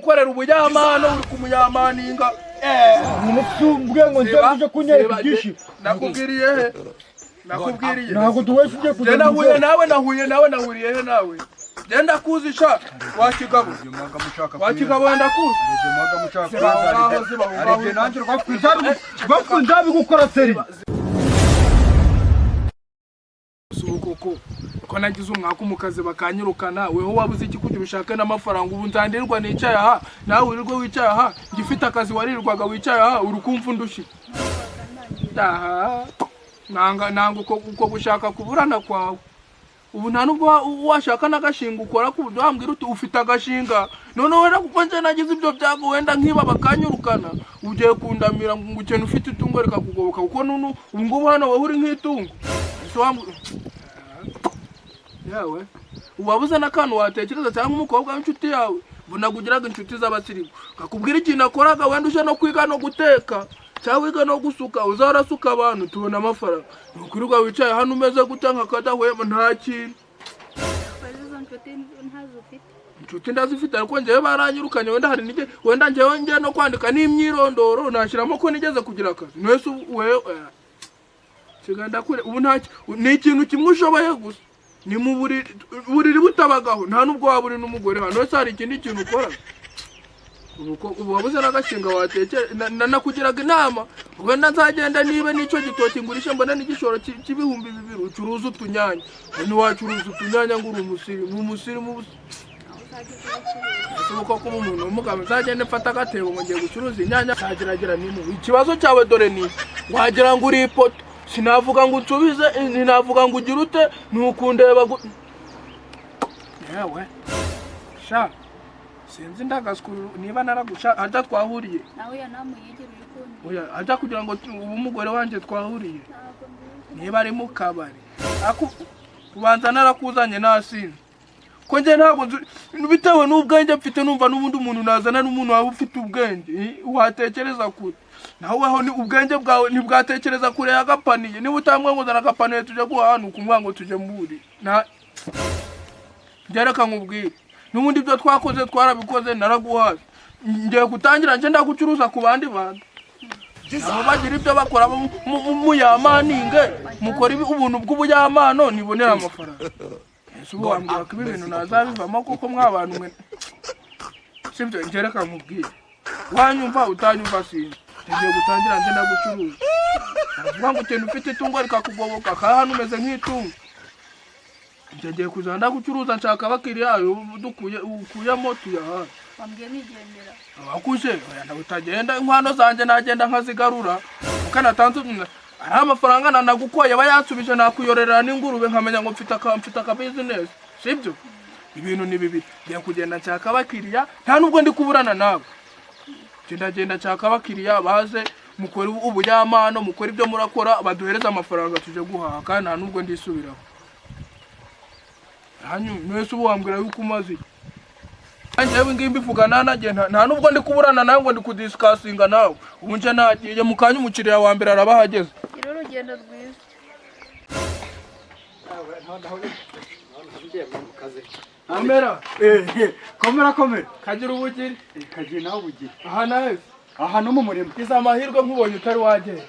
kumukorera ubuyamano, uri kumuyamaninga. Nyine si umbwiye ngo nze uje kunyereka ibyishimo? Nakubwiriye he? Nakubwiriye? Ntabwo duhesha ugiye Njye kujya nahuye nawe, nahuye nawe, nahuriye he nawe? Njye ndakuzi sha, wa kigabo, wa kigabo, ndakuzi. Ziba aho ngaho, ziba aho ngaho. Nanjye rwapfu nzabigukora seri. Si ubu koko ko nagize umwaka mu kazi bakanyirukana, weho wabuze iki kugira ushake n'amafaranga? Ubu nzandirwa nicaye aha, nawe wirirwe wicaye aha. Njye ufite akazi, warirwaga wicaye aha, uri kumva undushye. Aha nanga nanga uko gushaka kuburana kwawe. Ubu nta nubwo washaka n'agashinga ukora ku buryo wambwira uti ufite agashinga. Noneho wenda kuko njye nagize ibyo byago, wenda nkiba bakanyirukana, ugiye kundamira ngo ukene ufite itungo rikakugoboka, kuko nunu ubu ngubu hano wowe uri nk'itungo. Ese wambwira yawe wabuze n'akantu watekereza, cyangwa umukobwa w'inshuti yawe mbona ugiraga inshuti z'abasirimu kakubwira ikintu akoraga, wenda uje no kwiga no guteka cyangwa wiga no gusuka, uzarasuka abantu tubona amafaranga? Ntukwirirwa wicaye hano umeze gutya nka kadahwema, nta kintu. Wazi izo nshuti ntazo ufite. Inshuti ndazifite, ariko njyewe baranyirukanye. Wenda hari n'igihe wenda njyewe ngiye no kwandika n'imyirondoro nashyiramo ko nigeze kugira akazi. Mwese ubu wewe kiganda kure ubu nta ni ikintu kimwe ushoboye gusa, ni mu buriri. Buriri butabagaho nta nubwo waba uri n'umugore hano. Wese hari ikindi kintu ukora? Ubu ubu wabuze n'agashinga watekera? Nakugiraga inama, wenda nzagenda niba n'icyo gitoki ngurisha mbona n'igishoro cy'ibihumbi 2, ucuruza utunyanya. Ntiwacuruza utunyanya ngo uri umusirimu, umusirimu. Uzajya ucuruza. Ese ubu koko ubu umuntu w'umugabo nzagende mfata agatebo ngo ngiye gucuruza inyanya? Nzageragira nini? Ikibazo cyawe dore ni wagira ngo uri ipoto. Sinavuga ngo unsubize, ntinavuga ngo ugire ute, ni ukundeba yewe sha, sinzi ndagasukuru niba naragusha harya twahuriye. Nawe iyo nama uyigira uri kumva. Oya, harya kugira ngo ubu umugore wanjye twahuriye Ntabwo mbizi. niba ari mu kabari. Ubanza narakuzanye nasinze, ko njye ntabwo nzi bitewe n'ubwenge mfite, numva n'ubundi umuntu nazana n'umuntu waba ufite ubwenge, watekereza kure. Naho weho ni ubwenge bwawe ntibwatekereza kure y'agapaniye. Niba utambwa ngo zana agapaniye tujye guhaha, ni ukumubwira ngo tujye mu buriri. Na njye reka nkubwire, n'ubundi ibyo twakoze twarabikoze, naraguhaze. Ngiye gutangira nje ndagucuruza ku bandi bantu, abo bagira ibyo bakora muyamaninge, mukora ubuntu bw'ubuyamano nibonera amafaranga. Ese ubu wambwira ko ibi bintu nazabivamo kuko mwabantu mwe sibyo? Njye reka nkubwire, wanyumva utanyumva sinzi, ngiye gutangira nje ndagucuruza. Aravuga ngo ugenda ufite itungo rikakugoboka, kandi hano umeze nk'itungo. Njye ngiye kuzana ndagucuruza, nshaka abakiriya, ayo dukuye ukuyemo tuyahaye. Wambwiye nigendera. Wakuje oya, ntabwo utagenda. Inkwano zanjye nagenda nkazigarura kuko natanze ari amafaranga nanagukoye, aba yansubije, nakuyorera n'ingurube nkamenya ngo mfite aka business. Sibyo? Ibintu ni bibiri: ngiye kugenda nshaka abakiriya, nta nubwo ndi kuburana nawe. Ngenda genda nshaka abakiriya baze mukore ubujyamano, mukore ibyo murakora, baduhereze amafaranga tuje guhaha, kandi nta nubwo ndisubiraho. Hanyuma mwese ubu wambwira yuko umaze iki? Njyewe ngiye mbivuga nanagiye, nta nubwo ndi kuburana nawe ngo ndi kudiscussinga nawe. Ubu nje nagiye, mu kanya umukiriya wa mbere araba ahageze. Gira urugendo rwiza. Komera. Komera, komera. Kagira ubugiri. Kagira nawe ubugiri. Aha naheze. Aha no mu murima. Iza amahirwe nkubonye utari wagenda.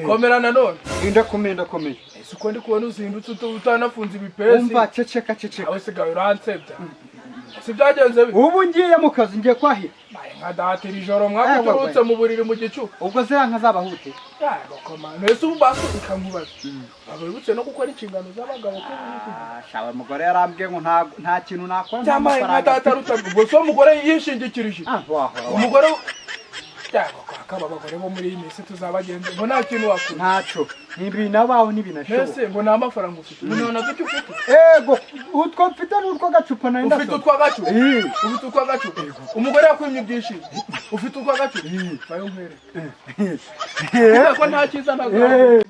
Komera nanone. Ndakomeye, ndakomeye. Ese uko ndi kubona uzindutse utanafunze ibipesi? Umva, ceceka, ceceka. Aho usigaye uransebya, si byagenze bite? Ubu ngiye mu kazi, ngiye kwahira. Baye nka datira ijoro mwakuturutse mu buriri mu gicuku. Ubwo ziriya nka zabahute. Yego koma, mbese ubu basu ikankubaza waba wibutse no gukora inshingano z'abagabo ko biri kugira? Shawe, umugore yarambwiye ngo nta kintu nakora nta Cyamaye nka mafaranga. data rutabwa. Ubwo se uwo mugore yishingikirije? Ah, wahora. Umugore yego kwakaba abagore bo muri iyi minsi tuzabagenza ngo nta kintu wakora. Ntaco, ntibinabaho, ntibinashoboka. Mbese ngo nta mafaranga ufite, ubu nta icyo ufite? Ego, utwo mfite ni utwo gacupa nari Ufite ndasoma. utwa gacupa? Eh. Ufite utwa gacupa? Umugore yakwimye ibyishimo, ufite utwa gacupa? Bayo nkwereke kubera ko nta cyiza ntazaho. Eh.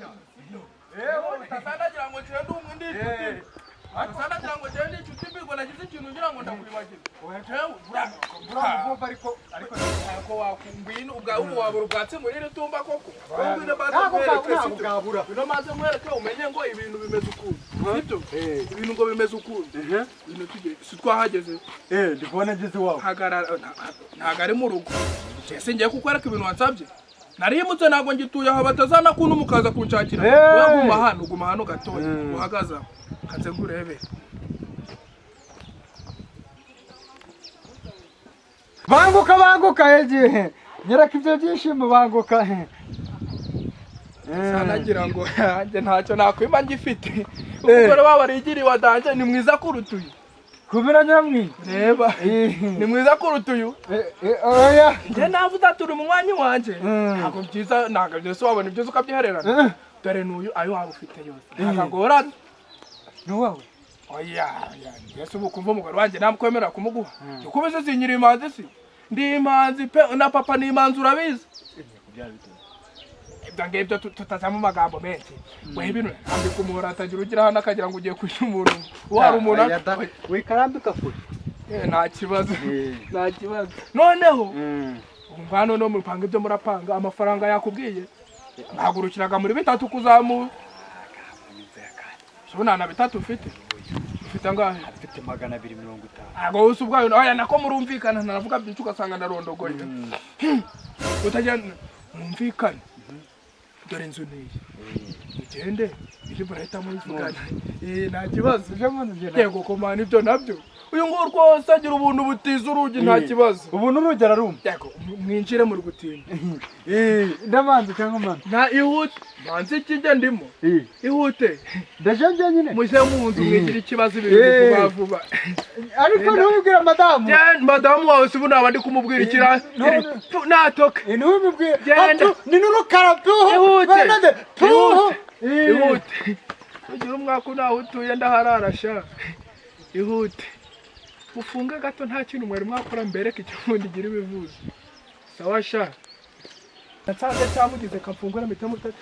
Utasandagira ngo ngende umwe ndi inshuti, utasandagira ngo ngende inshuti mbi ngo nagize ikintu ngira ngo ndakwibagirwa. Jewe, Uramuvumva, ariko Ntabwo wakungwino ubwa ubu wabura ubwatsi muri iri tumba koko. Wowe ngwino maze Ntabwo nkwereke, ntabwo sibyo? bwabura. Ngwino maze nkwereke umenye ngo ibintu bimeze ukuntu, sibyo? Eh. Ibintu ngo bimeze ukuntu. Ibintu tugiye si twahageze? Eh, ndi kubona ngeze iwawe. Hagarara, ntabwo ari mu rugo. Ese ngiye kukwereka ibintu wansabye. Narimutse, ntabwo ngituye aho, batazana kuntu mukaza kunshakira. Eh. Wowe guma hano, guma hano gatoya. Uhagaze aho kanze nkurebe. Banguka, banguka, yegiye nyereka ibyo byishimo, banguka. Sanagira ngo nanjye ntacyo nakwima ngifite. Umugore wabo arigiriye wadanje, ni mwiza kuruta uyu. Kubira nyamwi. Reba. Eh. Ni mwiza kuruta uyu. Oya. Njye navuze ati uri munywanyi wanje. Ntabwo byiza, ntabwo byose wabona ibyiza ukabyihererana. Dore n'uyu, ayo waba ufite yose ntabwo agorana. Ni uwawe? Oya oya, yesu, ubu kumva umugore wanjye namukwemerera kumuguha ukubizi? Sinyiri imanzi, si ndi imanzi pe, na papa ni imanzi, urabizi ibyo ngibyo. Tutazamo amagambo menshi. Wehe, ibintu ambika umuhoro atagira ugira hano akagira ngo ugiye kwishyura umuntu wari umuntu. Oya da, wikarambika kure. Eh, nta kibazo. Eh. Nta kibazo. Noneho ubu hano no mupanga ibyo murapanga. Amafaranga yakubwiye, nahagurukiraga muri bitatu kuzamura. So nta na bitatu ufite? Ufite angahe? Mfite 250. Ntabwo wese ubwayo. Oya, nako murumvikana, ntaravuga byinshi ugasanga ndarondogoye. Utagira mwumvikane. Dore inzu niyi, ugende ibyo murahita mubivugana. Eh, nta kibazo. Uje mu nzu ngenda. Yego komana, ibyo nabyo uyu nguyu rwose agira ubuntu butiza urugi, nta kibazo. Ubu n'urugero arumva. Yego, mwinjire muri gutinda. Ndamanza cyangwa manza? Nta ihute, manze ikijya ndimo. Ihute. Ndaje njye nyine. Mujye mu nzu, mwigira ikibazo, ibintu Eh. vuba vuba. Ariko ntubibwire madamu. Madamu wawe si ubu naba ndi kumubwira ikira. No, Natoke. Ntubibwire. Genda. Atu, ni n'urukara puhu. Ihute. Bernade, puhu. Ihute. Ihute, ugira umwaka nawe utuye ndaharara sha. Ihute, ufunge gato, nta kintu mwari mwakora, mbereke icyo ubundi igira ibivuzo. Sawa sha, nsanze cyamugize kamfungura mpita mutatu.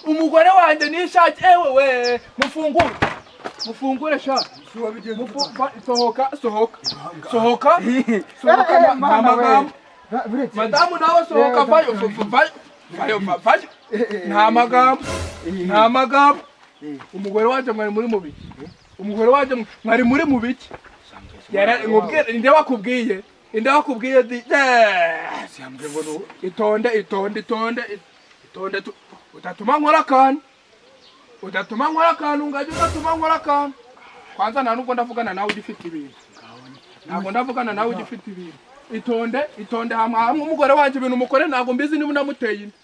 Umugore wanjye nishaki, ewe we, mufungure, mufungure sha. Sohoka, sohoka, sohoka, sohoka. Eh, Nta mana we. magambo. Buretse. Madamu nawe sohoka, vayo, vayo, vayo, vayo. Nta magambo, nta magambo. Umugore wanjye mwari muri mu biki? Umugore wanjye mwari muri mu biki? Nkubwire, inde wakubwiye? Inde wakubwiye di? Yes, yambwiye ngo itonde, itonde, itonde, itonde, udatuma nkora akantu, udatuma nkora akantu ngajya, udatuma nkora akantu. Kwanza nta nubwo ndavugana nawe ugifite ibintu, ntabwo ndavugana nawe ugifite ibintu. Itonde, itonde, hamwe hamwe. Umugore wanjye ibintu umukore ntabwo mbizi niba unamuteye inda.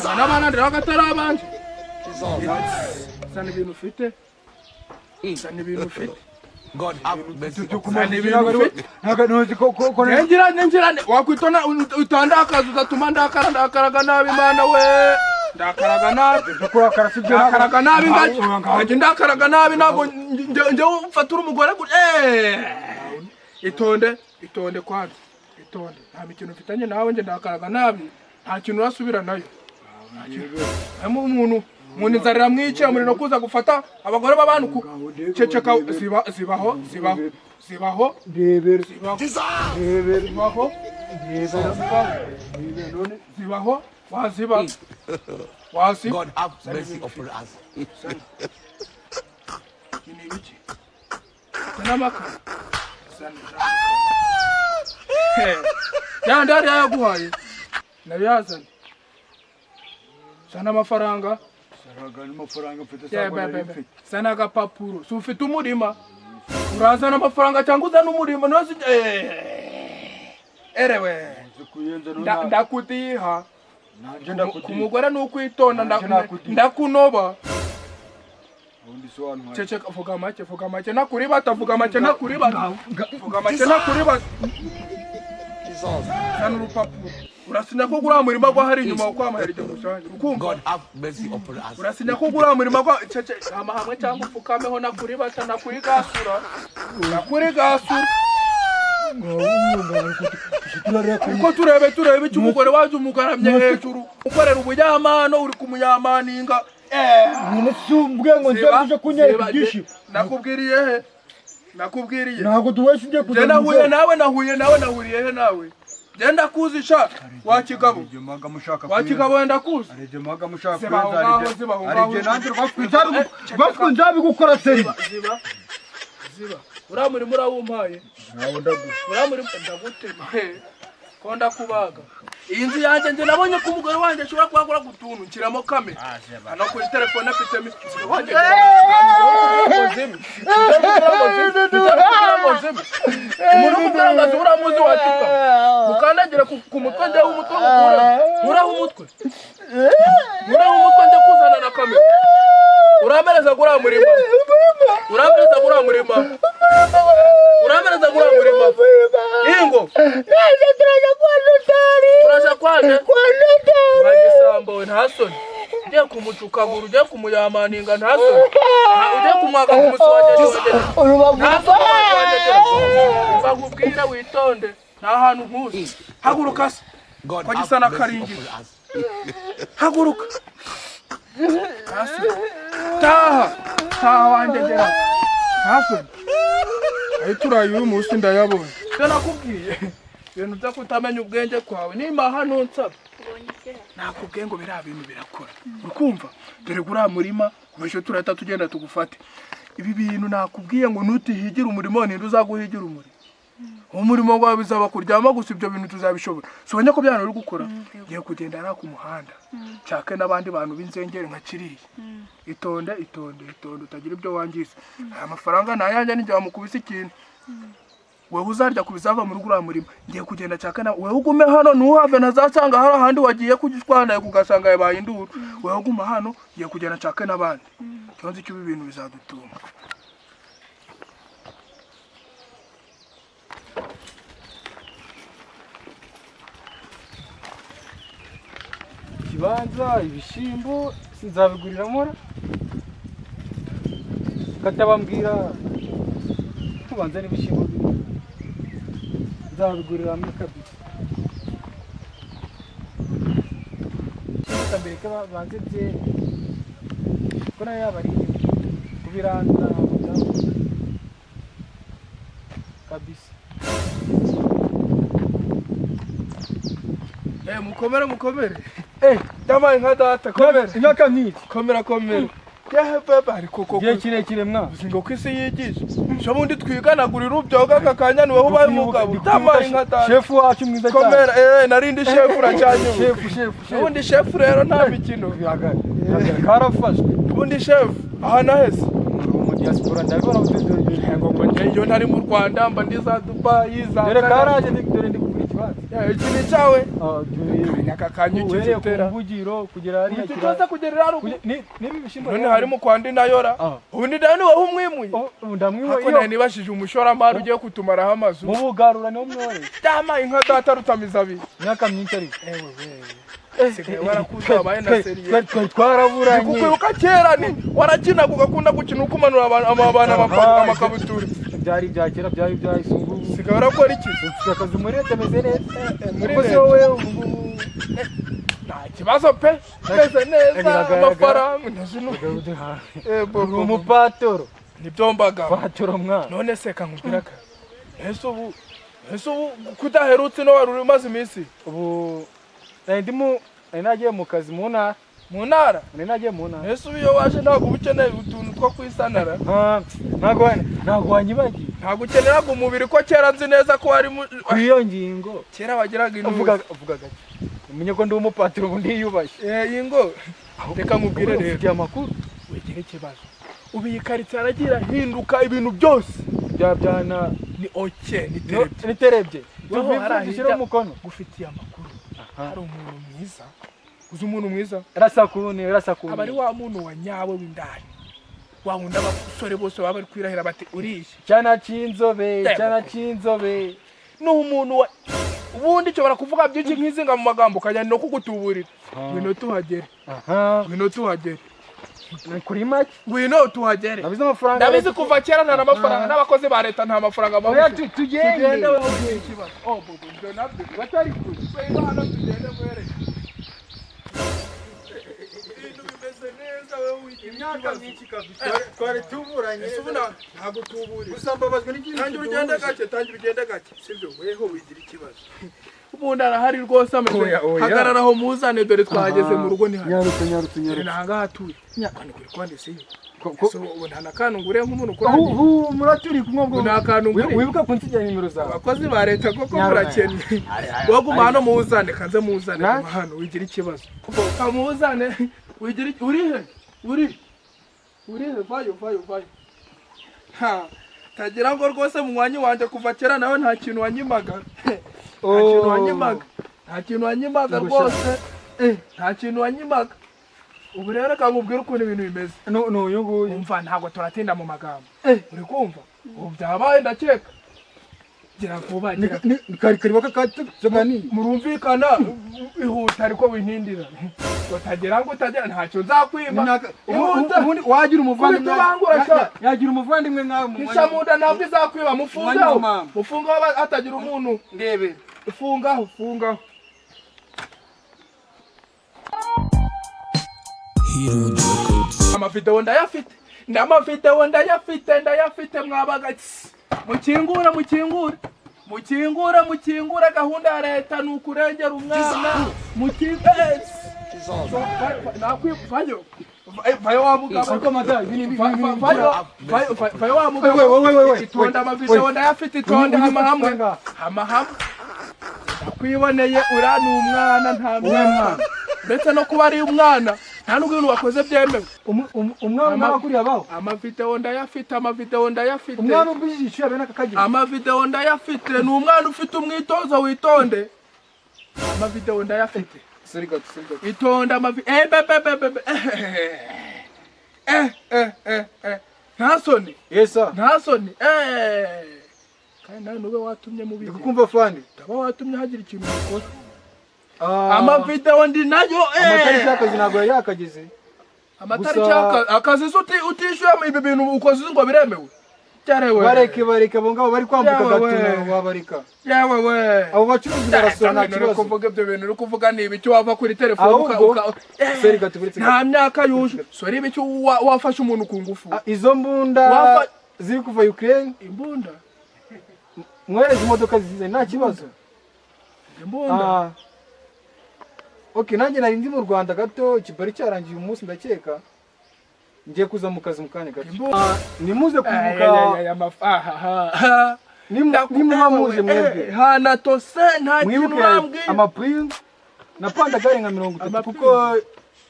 Aba n'abana nderaga atari abanje. Zana ibintu ufite, zana ibintu ufite. God have mercy upon Zana ibintu ufite. Ntabwo ntuzi ko Ngira ngira wakwitona utandakaza, udatuma ndakara, ndakaraga nabi. Mana we, ndakaraga nabi. Kurakara si byo. Ndakaraga nabi ngajye ngajye, ndakaraga nabi. Ntabwo njye ufatura umugore eh, itonde, itonde kwanza, itonde. Nta mikino mfitanye nawe. Njye ndakaraga nabi, nta kintu urasubira nayo. Harimo umuntu inzara iramwica, muri no kuza gufata abagore b'abantu ku ceceka. Ziba, zibaho, zibaho, zibaho. Ndebera. Zibaho. Ndebera. Zibaho. Ndebera. Zibaho, zibaho, waziba, waziba. God have mercy upon us. Ibi ni ibiki? N'amakara. Zana. Yandi hariya yaguhaye nayo yazanye. Zana amafaranga. Amafaranga mfite Ye, sabwo be, nari be, be. mfite. Zana agapapuro. Si ufite umurima? Urazana amafaranga cyangwa uzana umurima? Ntuzi erewe. Nzi kuyenza. Ndakudiha. Nanjye Ku ndakudiha. mugore ni ukwitonda. Nanjye nakudiha. Ndakunoba. Ubundi sobanura. Ceceka, vuga make, vuga make nakuribata, vuga make nakuribata, vuga make nakuribata. Zana urupapuro, urasinya ko guriya murima gwa hari inyuma kwamahera iryo gusange, ukumva? God have mercy upon us. Urasinya ko guriya murima gwa cece hama hamwe cyangwa upfukameho nakuribata, nakurigasura, nakurigasura. Ariko turebe, turebe icyo umugore waje umugaramye hejuru ukorera ubuyamano, uri kumuyamaninga. None si umbwiye ngo nze uje kunyereka ibyishimo? Nakubwiriye he? Nakubwiriye? Ntabwo duwese ugiye Njye kujya nahuye nawe, nahuye nawe, nahuriye he nawe? Njye ndakuzi sha, wa kigabo. Wa kigabo we, ndakuzi. Ziba aho ngaho, ziba aho ngaho. Rwatwe nzabigukora seri. Ziba, ziba. Uriya murimo urawumpaye? Ntawe ndaguha. Uriya murimo ndagutema ko ndakubaga. Iyi nzu yanjye, njye nabonye ko umugore wanjye ashobora kuba akora ku tuntu, nshyiramo kamera hano kuri telefone afitemo inzu wanjye. Umuntu ukubwira ngo azi uriya muzi wa kigabo, ukandagira ku mutwe, njyewe umutwe ngukure nkuraho umutwe, nkuraho umutwe. Njye kuzana na kamera. Uramereza kuri murima, uramereza kuri murima, uramereza kuri murima ingo. Neze turaja kwa notari. Turaja kwaje? Kwa notari. Wagisambo, nta soni? Ugiye kumucukagura, ugiye kumuyamaninga, nta soni? Ugiye kumwaka ku musi wanjye. Urubavu. Nta soni wanjye? Mva nkubwire, witonde, nta hantu nkuzi. Haguruka se. God Ko have gisa mercy n'akaringiro. upon us. Haguruka. Nta soni? Taha, taha wanjye, gera. Nta soni? Ayo turaye uyu munsi ndayabonye. Ibyo nakubwiye, ibintu byo kutamenya ubwenge kwawe, nimba hano nsaba. Ubonye ikera. Nakubwiye ngo biriya bintu birakora, urikumva? Dore uriya murima ubeshe, turahita tugenda tugufate. Ibi bintu nakubwiye ngo nutihigira umurimo, ninde uzaguhigira umurimo? Umurimo wawe bizaba kuryama gusa. Ibyo bintu tuzabishobora. Si ko byana uri gukora? Ngiye kugenda ari ku muhanda, nshake n'abandi bantu b'inzengeri nka kiriya. Itonde, itonde, itonde, utagira ibyo wangiza. Aya mafaranga ni ayanjye, ninjye wamukubise ikintu. Wewe uzarya ku bizava muri uriya murima. Ngiye kugenda nshake na wewe ugume hano, ntuhave, ntazasanga hari ahandi wagiye kugishwana ugasanga yabaye induru. Wewe uguma hano, ngiye kugenda nshake n'abandi. Ikibazo cy'ubu, ibintu bizadutunga. Ikibanza, ibishyimbo sinzabiguriramo ra, katabambwira tubanza n'ibishyimbo biri nzabiguriramo kabisa. Reka mbere ko banze byere, kuko nayo yaba ari inyuma kubirandura ntabwo byakunda kabisa. Eh, mukomere, mukomere. Eh. Ndamaye nka data, komere. Imyaka myinshi. Komera, komera. Yehe baba, ariko koko Igihe kirekire mwa. Uzi ngo ko isi yigisha? Ejo bundi twiganagurira ubyoga, aka kanya ni wowe ubaye umugabo. Ndamaye nka data. Shefu wacu mwiza cyane. Komera. Eh, narindi shefu, uracyanyibuka? Shefu, shefu, shefu. Ubundi shefu rero nta mikino. Biragaragara karafashwe. Ubundi shefu aha nahese. Mu diaspora ndabibona. Ngo ngo njye iyo ntari mu Rwanda mba ndi za Dubai, za Dore Canada. karaje, dore ndi kugura ikibanza. Eh, iki ni cyawe? Ah, dore. Aka kanya Uhereye ku ukizitera. Mvugiro kugera hariya. Iki cyose kugera haruguru. Niba ibishyimbo None harimo kwa ndi nayora. Ah. Ubundi dani wowe umwimuye. Ubu ndamwiwe. Hako Iyo nari nibashije umushoramari ugiye kutumaraho amazu. Mu Bugarura niho mworeye. Byamaye nka data, rutamiza abiri. Imyaka myinshi ariko. Ewe we, sigaye warakuze, wabaye na sérieux. Twari twaraburanye. Kukwibuka kera ni warakinaga, ugakunda gukina ukumanura abantu amakabutura. Byari ibya kera, byari ibya isungu. Sigaye urakora iki? Ufite akazi muri leta, ameze neza. Muri Ubwo se leta. wowe ubu ngubu? Nta kibazo pe, meze neza. Biragaragara. Amafaranga ntazino. Uri umupatoro. Nibyo mbaga. Patoro mwana. None se kankubwira ka, ese ubu kudaherutse ino, wari umaze iminsi? Ubu nari ndimo, nari nagiye mu kazi mu ntara. Mu ntara? Nari nagiye mu ntara. Ese ubu iyo waje ntabwo uba ukeneye utuntu two kwisanara? Ah, ntabwo wanyibagiye. Ntabwo ukeneraga umubiri, ko kera nzi neza ko wari Kuri iyo ngingo. Kera wagiraga Uvuga intuzi. uvuga gake, umenye ko ndi umupatiro, ubu ndiyubashye. Eh, iyi ngo reka nkubwire rero. Ufitiye amakuru. Wegere ikibazo, ubu iyi karitsiye aragira hinduka ibintu byose. Bya byana. Ni okay, ni terebye. Ni terebye. Weho Tubivuze, hariya dushyire hirya. umukono. Gufitiye amakuru, hari umuntu mwiza. Uzi umuntu mwiza? Rasakune, rasakune. Aba ari wa muntu wa nyawe w'indani, wa wundi abasore bose baba bari kwirahira bati uriye. Cyana cy'inzobe. Yego. Cyana cy'inzobe. Ni umuntu wa ubundi nshobora kuvuga byinshi nk'izinga mu magambo, ukajya no kugutuburira. Ngwino tuhagere. Aha. Ngwino tuhagere. Ni kuri make. Ngwino tuhagere. Ndabizi amafaranga. Ndabizi kuva kera nta n'amafaranga, n'abakozi ba leta nta mafaranga Oya, babuze. tugende. Tugende wowe, ugiye ikibazo. Oh bobo, ibyo nabyo batari kure. Ngwino hano tugende nkwereke. Ibintu bimeze neza. wowe wigira Imyaka ikibazo. myinshi kabisa twari tuburanye. Ese ubu ntabwo tuburiye. Gusa mbabajwe n'ikintu Tangira ugende kiduhuje. gake, tangira ugende gake, sibyo? Weho wigira ikibazo, ubundi arahari rwose ameze. Oya, oya. Hagarara aho muzane, dore twahageze mu rugo, ni hano. Nyarutse, nyarutse, Dore nyarutse. ni ahangaha atuye. Kwani kuri kwande siyo? Ko- Ese ubu nta na kantu nguriye nk'umuntu ukora? Humura, turi kumwe ubwo. Nta kantu nguriye. Wibuka kunsigira nimero zawe. Abakozi ba leta koko Nyarutse. murakennye. Wowe guma hano muzane, kanze muzane. Na? Guma hano wigira ikibazo, kamuzane. Wigira uri he? Uri he? Vayo, vayo, vayo. Ha, tagira ngo rwose munywanyi wanjye kuva kera nawe nta kintu wanyimaga, nta kintu wanyimaga, nta kintu wanyimaga. Ngo Rwose nta kintu wanyimaga. Ubu rero reka nkubwire ukuntu ibintu bimeze. No, no, uyu nguyu. Umva, ntabwo turatinda mu magambo. Uri kumva, ubu byabaye, ndakeka. Gira vuba, gira. Kari kari bakakatuganiye. Murumvikana, ihuta ariko wintindira, utagira ngo utagira ntacyo nzakwima. Ihuta. Ubundi wagira umuvandimwe Kubita ubangura sha. Yagira umuvandimwe nkawe mu Hisha mu nda, ntabwo izakwiba. Mufungaho. Mwanya wa mama. Mufungaho hatagira umuntu. Ndebe. Fungaho, fungaho. Amavideo ndayafite, ndamavideo ndayafite, ndayafite. Mwabaga tsi. Mukingure, mukingure, mukingure, mukingure. Gahunda ya leta ni ukurengera umwana. Mukingure. Vayo, vayo wa mugabo. Ariko mada, ibi ni Vayo, vayo, vayo wa mugabo. We, we, we, we, Itonde, we. amavideo ndayafite, itonde. Uyu- Hama hamwe. uyu- Hama hamwe. Ndakwiboneye, uriya ni umwana, nta mwana. Ndetse no kuba ari umwana, nta n'ubwo ibintu wakoze byemewe. Umwana n'abakuriye abaho. Amavideo ndayafite, amavideo ndayafite. Umwana ubijisho yabe n'akakagira. Amavideo ndayafite. Ni umwana ufite umwitozo, witonde. Amavideo ndayafite. Sorry gato, sorry gato. Itonde, amavi eh be be be be be eh eh eh eh, nta soni. Yes sir. Nta soni. Kandi nawe nube watumye mubizi. Ndikukumva, fani. Utaba watumye hagira ikintu ukora. Amavideo ndi nayo. Amatariki y'akazi ntabwo yari yakageze. Amatariki Gusa- akazi se utishyuye ibi bintu ukoze ngo biremewe? Cyarewe. Bareke, bareke abo ngabo bari kwambuka. Yewe we. Gatuna wabareka. Yewe we. Abo bacuruzi barasora, nta Ibintu uri kibazo. kuvuga, ibyo bintu uri kuvuga ni ibiki? Wava kuri telefone Ahubwo sorry gato, uretse nta gato. myaka yuje. Sorry ibiki? Wafashe umuntu ku ngufu. Ah, izo mbunda ziri kuva Ukraine. Imbunda? Mwohereze imodoka zize, nta kibazo. Imbunda? Ah. Okay, nanjye nari ndi mu Rwanda gato, ikibari cyarangiye uyu munsi, ndakeka ngiye kuza mu kazi mu kanya gato. Imbunda? Ah, nimuze kwibuka. Nimuba muje mwebwe, Hanatose, nta kintu mwibuke urambwira. Amapingu na pandagare nka 30, Amapingu. kuko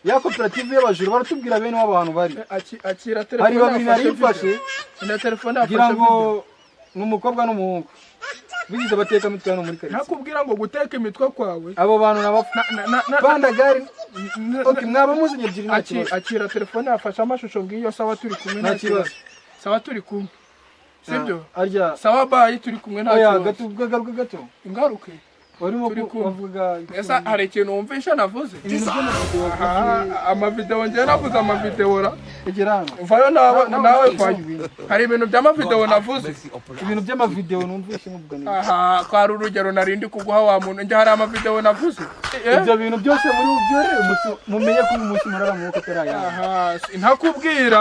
ya koperative y'abajura baratubwira bene w'abantu bari. Akira telefone. Hari babiri nari Yafashe mfashe video. Na telefone ngira yafashe ngo video. ni umukobwa n'umuhungu bigize abatekamitwe hano muri karitsiye. Ntakubwira ngo guteka imitwe kwawe. Abo bantu nabapfa pandagare. Okay, mwaba muzanye ebyiri, nta kibazo. Akira telefone yafashe amashusho ngiyo. Sawa, turi kumwe, Nta nta kibazo. kibazo. Sawa, turi kumwe, sibyo? Arya. Sawa, bye, turi kumwe, nta Oya. kibazo. Gato, garuka gato. Ingaruke? Warimo Turi kumwe. wavuga Ese hari ikintu wumvisha navuze? Ibintu by'amavideo. Aha, amavideo, njyewe navuze amavideo ra? Egera hano. Vayo nawe, nawe nawe. vayo. Hari ibintu by'amavideo navuze? Ibintu by'amavideo numvishe muvuga neza. Aha, kwari urugero narindi kuguha wa muntu. Njye hari amavideo navuze? Eh? Ibyo bintu byose muri bubyorere, mumenye ko uyu munsi murara mu maboko atari ayanyu. Aha, ntakubwira.